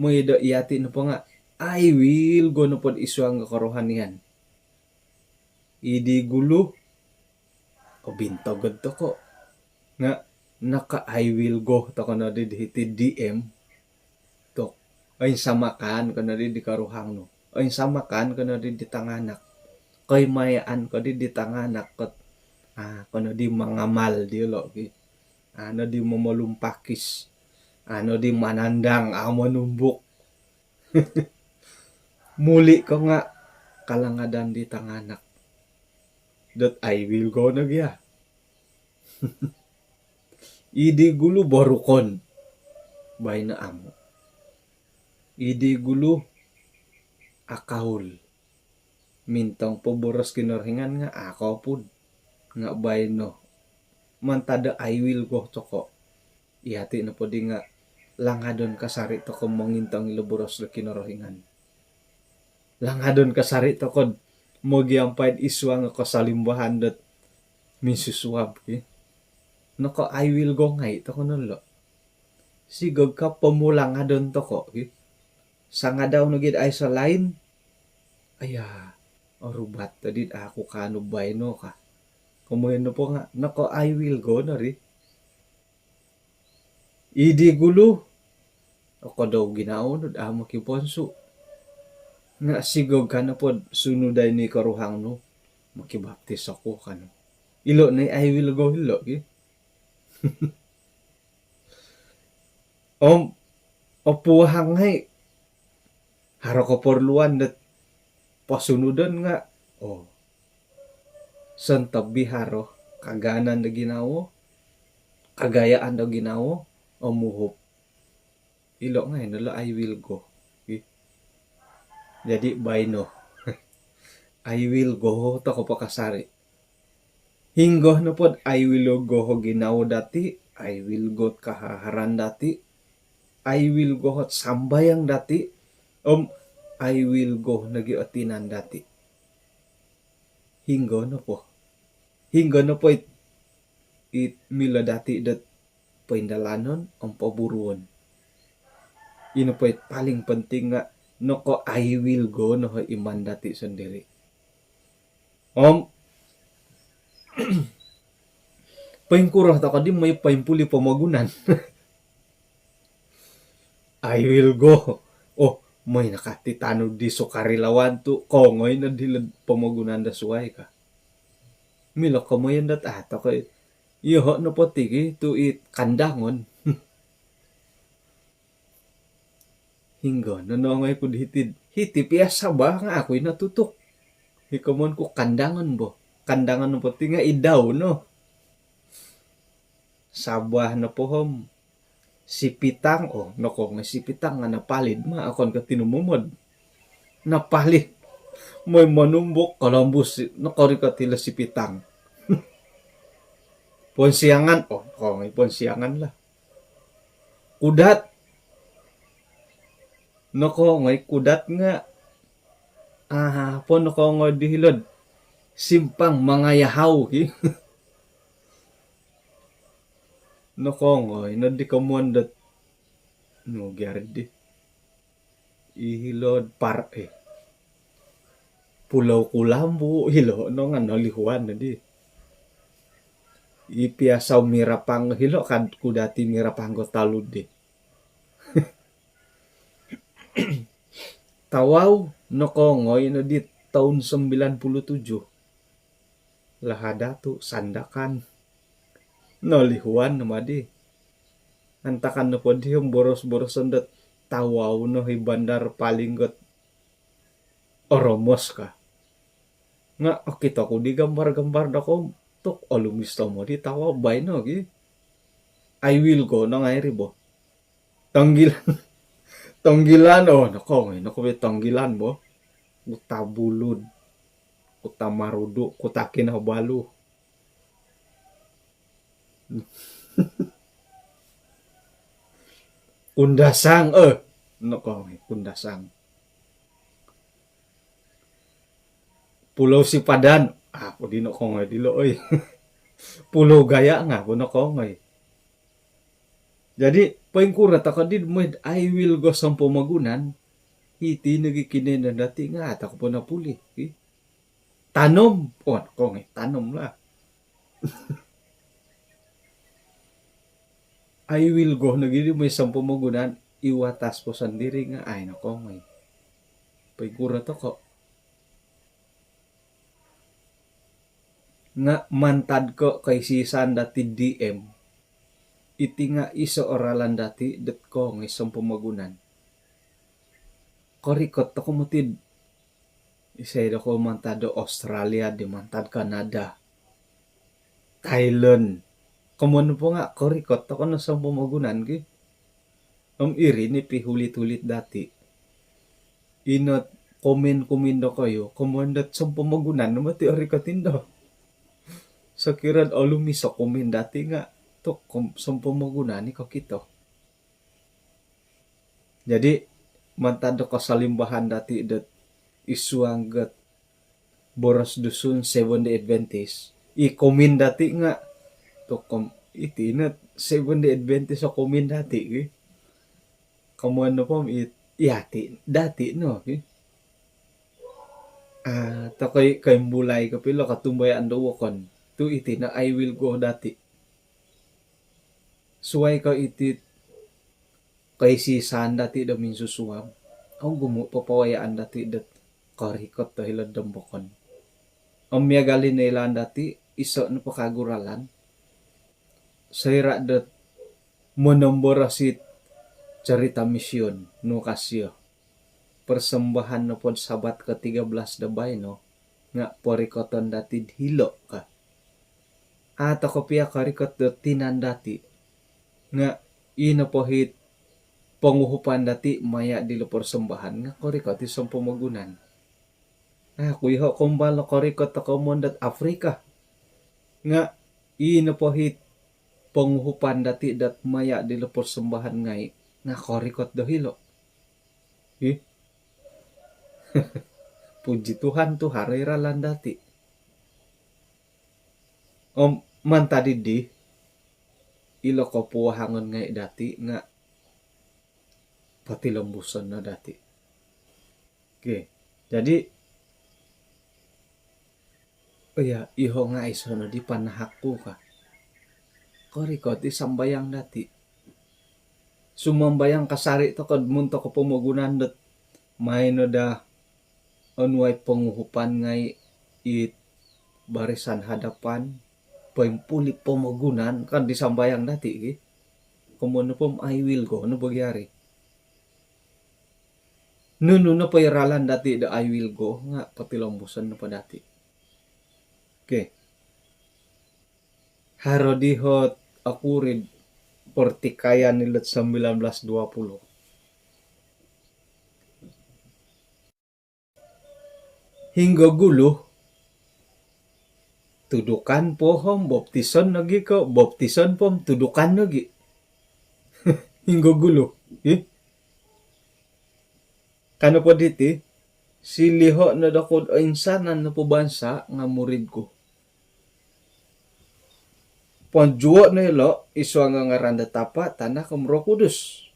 mooi do iyati' nopo nga' I will go nopo id suang do korohanian. Idi gulu, obintogod toko'. Nga' naka I will go toko' nodi di hiti D M. Tok, oinsamakan ko nodi di koruhang nu. Oinsamakan ko nodi di tanganak. Koimayaan ko di di tanganak kot, ah, ko nodi mangamal diyolo' ki. Ah, nodi momolumpakis. Ah, nodi manandang, ah, monumbuk. Muli' ko nga' kalangadan di tanganak dot I will go no gia. Idi gulu borukon, baino amu'. Idi gulu akaul. Mintong poboros Kinorohingan nga' a' kopun. Nga' baino mantad do I will go toko', iyati' nopo di nga' langadon kasari' toko' mongintong ilo boros do Kinorohingan. Langadon kasari' toko'd mogiampai id suang o kosolimbahan dot minsusuab ki. Noko I will go ngai' toko' no lo'. Sigog ka pomulangadon toko' ki. Sangadau nogi'd aiso' lain, aya, orubat todi'd a' ku kaanu baino ka. Komoyon nopo nga' noko I will go no ri. Idi gulu, okodou ginawo nu'd a' mokiponsu'. Nga' sigog ka nopod sunudai ni koruhang nu, mokibaptis oku ka nu. Ilo' no I will go ilo' ki. Om opuhang ngai', haro koporluan dot posunudon nga', oo, sontob i haro kagaanan do ginawo, kagayaan do ginawo, om uhup. Ilo' ngai' no lo' I will go. Ih. Jadi' baino, I will go toko' po kasari'. Hinggo nopod I will go o ginawo dati', I will go ot kahaharan dati', I will go ot sambayang dati', om I will go nogi' o tinan dati'. Hinggo nopo, hinggo nopo it, it milo dati' dot poindalanon om poburuon. Ino po it paling penting nga' noko I will go no o iman dati' sondiri'. Om poingkuro toko' di mooi poimpuli pomogunan. I will go. Oh, Moi no ka ti tanud di sukarelawan tu' kongoi no di led pomogunan do suwai ka. Milo komoyon dot a' toko' i. Iyoho' nopo ti ki tu' i kandangon. Hinggo no nongoi ku di hiti'd, hiti' piya Sabah nga' aku i' no tutuk. I komoyon ku kandangon bo. Kandangon nopo ti nga' i dau no. Sabah nopo om sipitang, o, nokongoi sipitang nga' napalid ma, okon ko' tinumomod. Napalid. Moi monumbuk, kolombus, nokorikot ilo sipitang. Ponsiangan, o, nokongoi ponsiangan lah. Kudat. Nokongoi kudat nga', a' po nokongoi di hilo'd Simpang Mangayahau ki. Nokongoi noddi komoyon dot, nu gia ri di, i hilo'd par-, eh, Pulau Kulambu, hilo' no nga' nolihuan noddi. I piya Sau Mirapang hilo' kad ku dati Mirapang ko talud di. Tawau nokongoi noddi toun sembilan puluh tujuh. Lahad Datu, Sandakan. Nolihuan no maddi. Antakan nopo di om boros-boroson dot tawau no i bandar paling got oromos ka. Nga' okito ku di gambar-gambar dokou tu' olumis tomod i tawau baino gi. I will go no ngai' ri bo. Tonggilan. Tonggilan, o, nokongoi no ko bi Tonggilan bo. Kuta Bulud, Kuta Marudu, Kuta Kinabalu. Kundasang, eh. Nokongoi Kundasang. Pulau Sipadan, a' po di nokongoi dilo, oi. Pulau Gaya nga' a' po nokongoi. Jadi poingkuro toko' di moi I will go sompomogunan, iti nogi kinoiyonon dati' nga' a' toko' po napuli, ki. Tanom, o, nokongoi tanom lah. I will go nogi di moi sompomogunan, i watas po sondiri' nga' a' i' nokongoi. Poingkuro toko'. Nga' mantad ko' koisi-isaan dati' D M, iti nga' iso' o ralan dati' dot kongoi sompomogunan. Korikot toko' moti'd isai dokou mantad do Australia di, mantad Kanada, Thailand. Komoyon nopo nga' korikot toko' no sompomogunan ki. Om iri ni pihulit-hulit dati'. Ino komen-komen dokoyu, komoyon dot sompomogunan no moti' orikot indo. Sokiro'd olumis o komen dati' nga' tu' kom-, sompomogunan i kokito. Jadi mantad do kosolimbahan dati' dot id suang got boros Dusun Seventh Day Adventist, i komen dati' nga' tu' kom-, iti no Seventh Day Adventist o komen dati' ki. Komoyon nopo om it-, iyati' dati' no ki. A' toko' i' koimbulai kopio ilo kotumbayaan do wokon. Tu' iti no I will go dati'. Suwai ko' iti koisi-isaan dati' do minsusuab, ogumu' popowayaan dati' dot korikot do hilo'd dombokon. Om miagal i' noilaan dati', iso' nopo kagu ralan, soira' dot monomboros it carita' mision, nu ka sio. Persembahan nopo'd Sabat ketiga belas do baino nga' porikoton dati'd hilo' ka. A' toko' piya korikot do tinan dati'. Nga' ii nopo hit ponguhupan dati' maya' dilo' persembahan nga' korikot i sompomogunan. A' ku iho' kombal o korikot do komoyon dot Afrika. Nga' ii nopo hit ponguhupan dati' dot maya' dilo' persembahan ngai' nga' korikot do hilo'. Ih. Puji Tuhan tu' haro i ralan dati'. Om mantad iddi, ilo kopuwahangon ngai' dati' nga' potilombuson no dati'. Okey. Jadi, oh ya, iho' nga' iso' noddi panahak ku ka. Korikot i sambayang dati'. Sumambayang kasari' toko'd montok o pomogunan dot Maai no daa onuai ponguhupan ngai' it barisan hadapan, poimpuli' pomogunan kan di sambayang dati' gi. Komoyon nopo om I will go no bo gi hari. Nunu nopo i ralan dati' do I will go nga' potilombuson nopo dati'. Okey. Haro di hot akurid pertikaian ilo'd sembilan belas dua puluh. Hinggo gulu, tudukan po om boptison nogi' ko, boptison po om tudukan nogi'. Hinggo gulu, ih. Ka nopo diti, siliho' no doku'd oinsanan nopo bansa' nga' murid ku. Ponjuo' no ilo' id suang ngaran do Tapa', Tanak om Roh Kudus.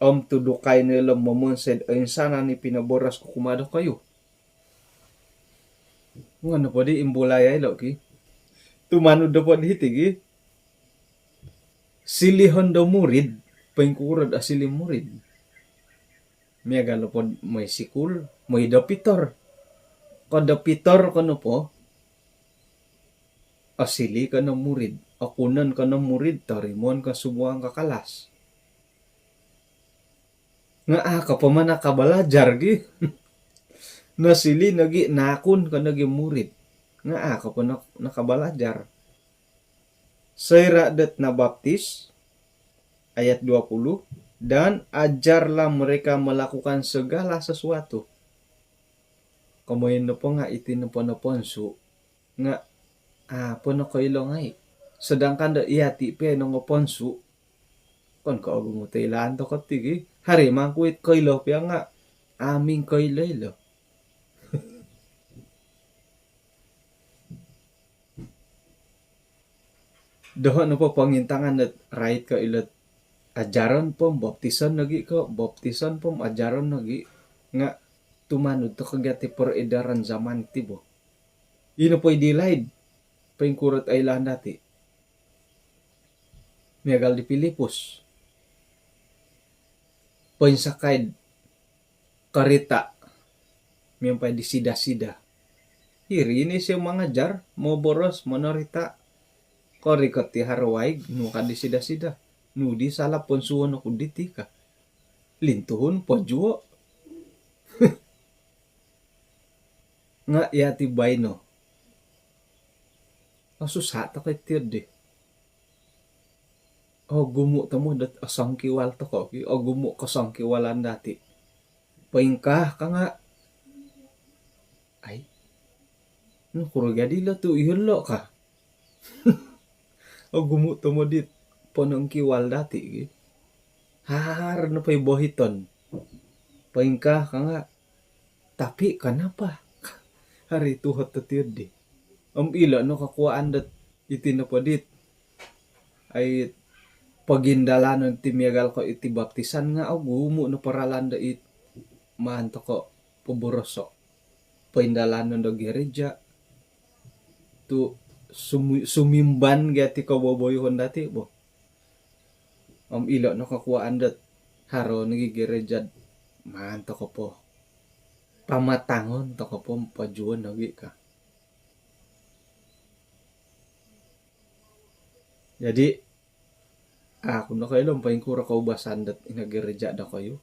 Om tudukai no ilo' momonsoi'd oinsanan i pinoboros ku kumaa dokoyu. Nga' nopo di imbulai ilo' ki. Tumanud nopo di hiti gi. Silihon do murid, poingkuro'd osiliu murid. Miagal nopo'd moi sikul, moi dopitor. Ko dopitor ko nopo, osiliu ko no murid, okunon ko no murid, torimoon ko sumuang ko kalas. Nga' a' ko po ma nakabalajar gi. Nosiliu nogi', naakun ko nogi' murid. Nga' a' ko po nak-, nakabalajar. Soira' dot nabaptis, ayat dua puluh, "Dan ajarlah mereka melakukan segala sesuatu." Komoyon nopo nga' iti nopo noponsu' nga' a' po nokoilo ngai'. Sedangkan do iyati' pia nongoponsu', okon ko' ogumu' toilaan toko' ti gi. Haro mangkuit koilo pia nga' a' mingkoilo-ilo. Doho' nopo pongintangan dot rait ko ilo'd ajaron po om boptison nogi' ko, boptison po om ajaron nogi', nga' tumanud toko' gia ti peredaran zaman ti bo. Ino po i di laid, poingkuro't oilaan dati'. Miagal di Pilipus. Poinsakai'd karita' miampai di sida-sida. Iri no isio mangajar, moboros, monorita'. Korikot i haro waig, nu ka di sida-sida. Nu di sala' ponsuon oku diti ka. Lintuhun, pojuo'. Nga' iyati' baino, osusa' toko' i tiyo di. Ogumu' tomod dot osongkiwal toko' ki, ogumu' kosongkiwalan dati'. Poingkaa ka nga', ai, nokuro gaddi ilo' tu' iyolo' ka. Ogumu' tomod it ponongkiwal dati' gi. Haro nopo i bohiton. Poingkaa ka nga', tapi kenapa? Haro i tuhot do tiyo di. Om ilo' no kokuwaan dot iti nopo dit, ai, pogindalanon ti miagal ko' iti baptisan nga' ogumu' no paralan do it maan toko' poboroso'. Poindalanon do gereja tu' sumi-, sumimban gia ti koboboyuhon dati' bo. Om ilo' no kokuwaan dot haro nogi gereja'd maan toko' po pamatangon toko' po om pojuon nogi ka. Jadi, aku nokoilo om poingkuro koubasan dot ino gereja' dokoyu.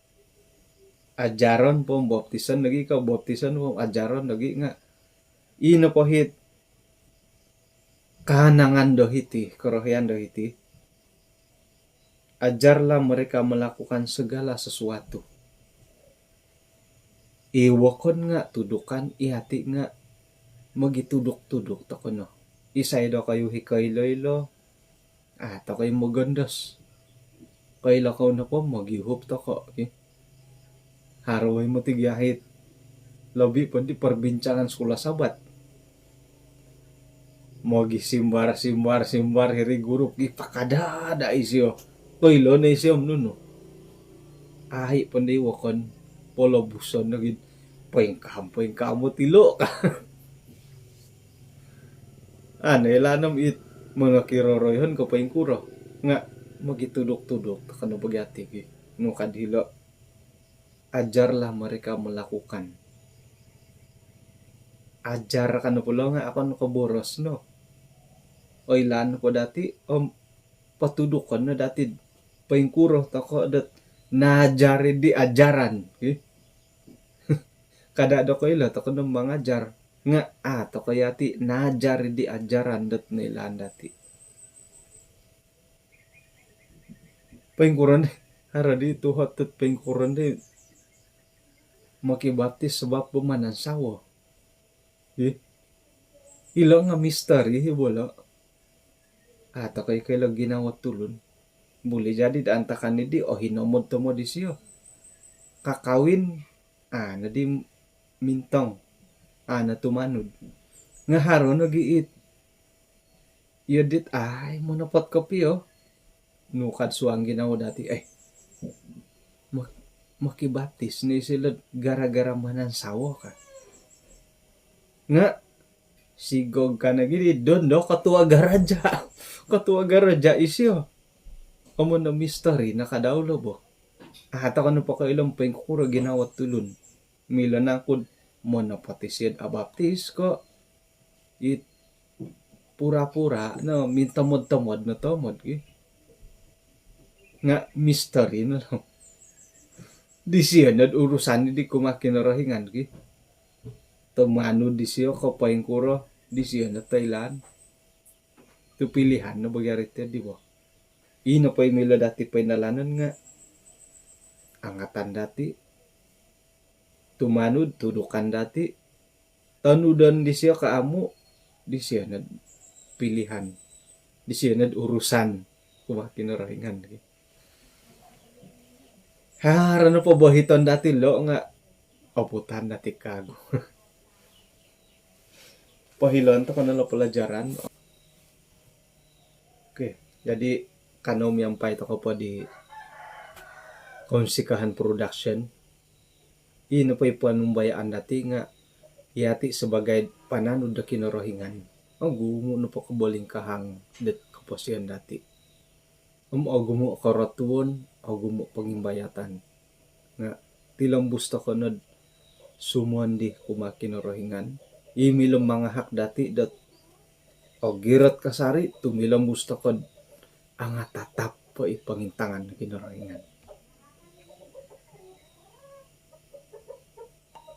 Ajaron po om baptisan nogi ka, baptisan po om ajaron nogi nga'. Ino po hit kaanangan do hiti, korohian do hiti. Ajarlah mereka melakukan segala sesuatu. I wokon nga' tudukan, iyati' nga' mogituduk-tuduk toko' no. Isai dokoyu i koilo-ilo, a' toko' i mogondos. Koilo kou nopo mogiuhup toko' ki. Haro i moti gia hit lobi' po di perbincangan sekolah Sabat. Mogisimbar-simbar-simbar hiri guru, i pakada-ada isio. Koilo no isio om nunu. Ai' po di wokon, polobuson nogi, poingkaa om poingkaa moti ilo' ka. A' noilaan om it monokiroroitan ko poingkuro. Nga' mogituduk-tuduk toko' no bo gia ti ki. Nu kad hilo'. ajarlah mereka melakukan. Ajar ka nopo ilo nga okon ko boros no. Oilaan nopo dati om potudukon no dati poingkuro toko dot naajar di ajaran, ki. Kada do koilo toko no mangajar nga a toko yati naajar di ajaran dot noilaan dati. Poingkuro ni, haro di tuhot dot poingkuro ni mokibaptis sebab bo manansawo. Ih. Ilo nga misteri i bolo. A toko i koilo ginawo tulun. Buli jadi do antakan i di ohinomod tomod isio. Kakawin, a no di mintong, a no tumanud. Nga haro nogi it iyo dit ai monopot kopio. Nu kad suang ginawo dati, eh, mo-, mokibaptis ni isio dot gara-gara manansawo ka. Nga sigog ka nogi di dondo ketua gereja. Ketua gereja isio. Om ono misteri no ka dau lo bo. A toko no pokoilo poingkuro ginawo tulun. Milo nangku do monopot isio do abaptis ko it pura-pura no mintomod-tomod no tomod, ki. Nga misteri no lo. Disio no urusan di kumaa Kinorohingan, ki. Tumanud disio ko poingkuro, disio no toilaan. Tu pilihan no bo gia ri ti di bo. Ino po i milo dati poindalanon nga angatan dati. Tumanud, tudukan dati. Tonudon disio ko amu, disio no pilihan. Disio no urusan kumaa Kinorohingan. Haro no pobohiton dati lo nga oputan dati kagu. Pohilon toko no lo pelajaran. Okey, jadi kanou miampai toko po di Kounsikahan Production. Ino po i panumbayaan dati nga yati sebagai pananud do Kinorohingan, ogumu nopo kobolingkahang dot koposion dati. Om ogumu korotuon, ogumu pongimbayatan. Nga tilombus toko no do sumondi kumaa Kinorohingan. I milo mangahak dati dot ogirot kasari, tumilombus toko do angatatap po i pongintangan Kinorohingan.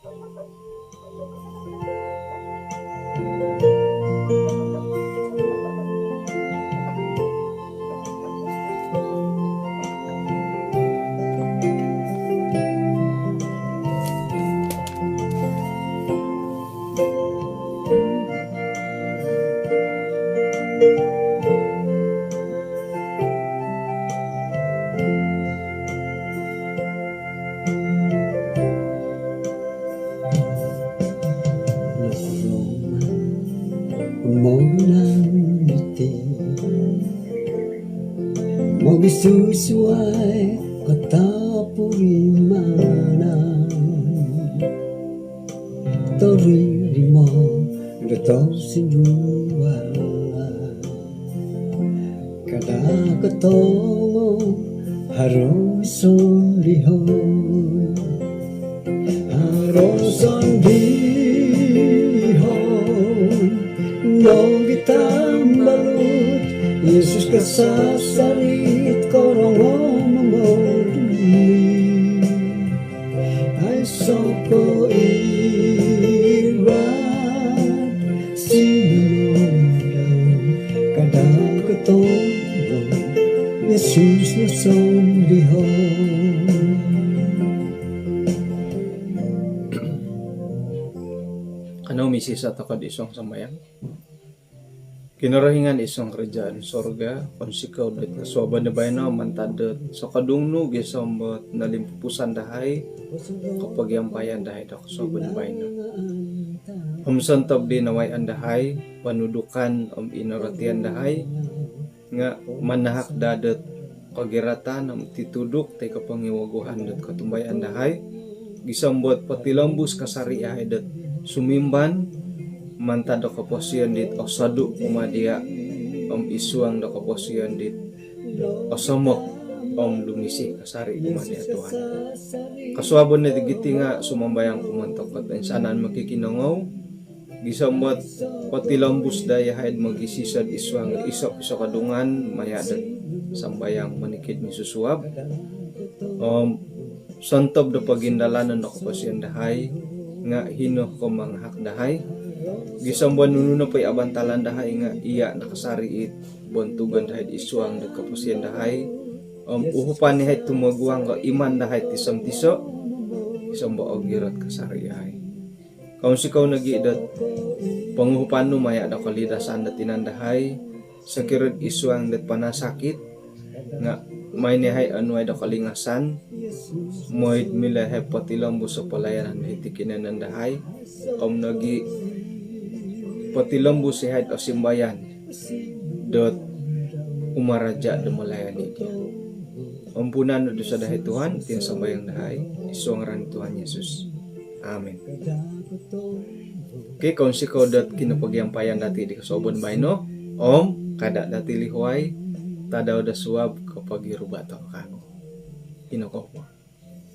Nokorongou mongoi iti mogisusuai katapurimanan. Torimo do tosindualan. Kada kotongo haro sondihon. Haro sondihon nogi tambalut. Yesus kasasarit korongou momoduli. Aiso ko iwat sinolon dau, kada kotongo Yesus no sondihon. Kanou misisa toko do isong sambayang. Kinorohingan isong kerajaan sorga, kounsikou dot kosuabon do baino mantad dot sokodung nu gisom dot nolimpupusan dahai kopogiampayan dahai do kosuabon do baino. Om sontob di nawayaan dahai, ponudukan om inorotian dahai, nga manahak daa dot kogiratan om tituduk toi ko pongiwoguhan dot kotumbayaan dahai, gisom dot potilombus kasari yahai dot sumimban mantad do koposion dit osodu kumaa dia om id suang do koposion dit osomok om lumisi kasari kumaa dia Tuhan. Kosuabon diti nga sumambayang ku montok toinsanan mokikinongou, gisom dot potilombus dahai do mogisisad id suang iso-iso kadungan maya do sambayang monikid misusuab. Om sontob do pogindalanon do koposion dahai nga hino ko mangahak dahai, gisom do nunu nopo i abantalan dahai nga iya nakasari it bontugon dahai id suang do koposion dahai. Om uhupan dahai tumoguang ko iman dahai tiso-tiso, gisom do ogirot kasari dahai. Kounsikou nogi dot ponguhupan nu maya do kolidasan do tinan dahai, sokiro id suang dot panasakit, nga maai dahai onuai do kolingasan, mooi do milo dahai potilombus o polayanan do hiti kinoiyonon dahai, om nogi potilombus dahai do simbayan dot umaraja do molayani dia. Ampunan do dosa dahai Tuhan, iti no sambayang dahai id suang ngaran Tuhan Yesus. Amin. Okey, kounsikou dot kinopogiampayan dati di kosuabon baino, om kada dati lihuai, tadau do suab kopogiruba tokou kagu. Ino ko